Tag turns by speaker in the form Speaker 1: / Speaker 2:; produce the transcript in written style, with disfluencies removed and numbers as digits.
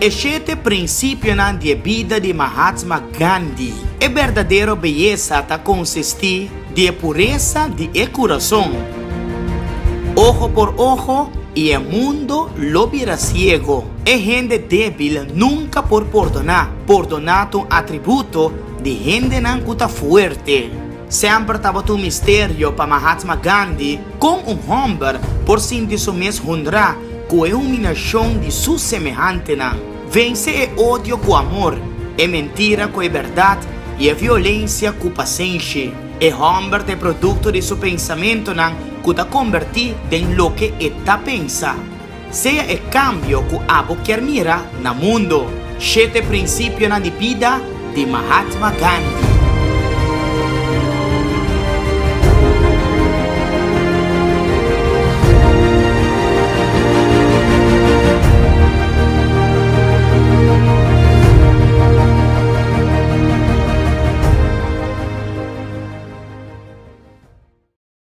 Speaker 1: E shete prinsipionan di e bida di Mahatma Gandhi. E berdadero beyesa ta konsistí di e puresa di e kurason. Ojo por ojo i e mundo lo bira siego. E hende débil nunka por pordoná. Pordoná ta un atributo di hendenan ku ta fuerte. Semper tabata un misterio pa Mahatma Gandhi kon un hòmber por sinti su mes honrá ku e huminashon di su semehantenan. Vense e odio ku amor, e mentira ku e bèrdat i e violensia ku pasenshi. E hòmber ta e produkto di su pensamentunan ku ta kombertí den loke e ta pensa. Sea e kambio ku abo kier mira na mundo. Shete prinsipionan di bida di Mahatma Gandhi.